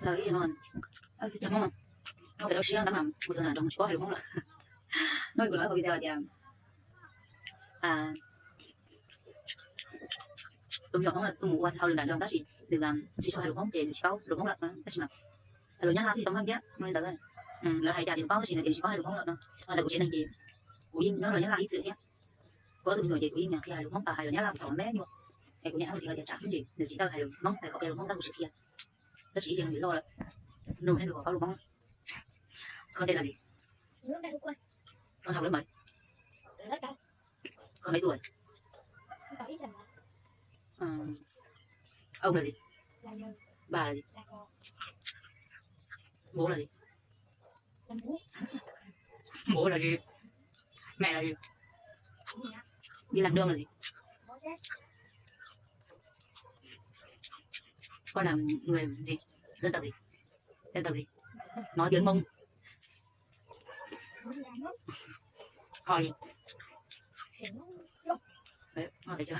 Lawv ib no, cov Hmoob no, pem tau siab tab mas mus txog nram nroog tsis paub hais lus Hmoob lawm. No kuv los ib qho video tias tus me nyuam Hmoob tuaj mus ua hauj lwm nram nroog tab sis nws tsis tshua hais lus Hmoob ces nws tsis paub lus Hmoob lawm no. Tab sis mas hais lus Nyab Laj thiaj tau meej thiab li ntawd. Lawv hais cas tias nws paub tab sis nws tias nws tsis paub hais lus Hmoob lawm no. Ntawm kuv tsev neeg ces kuv yeej nyob los Nyab Laj ib txwm thiab. Kuv ob tug me nyuam ces kuv yeej qhia hais lus Hmoob tas hais lus Nyab Laj thaum me nyuam. Es kuv niam thiaj hais tias tsam tsis nws tsis tau hais lus Hmoob, hais kom hais lus Hmoob tab kuv tsis qhia. Tab sis ib yam li loj lawm, nug thiab nws paub lus Hmoob. Con tên là gì? Con học lớp mấy? Con mấy tuổi? Ờ, ông là gì? Bà là gì? Bố là gì? Bố là gì? Mẹ là gì? Đi làm nương là gì? Con là người gì? Dân tộc gì? Dân tộc gì? Nói tiếng Mông. Họ gì? Đấy, họ thấy chưa?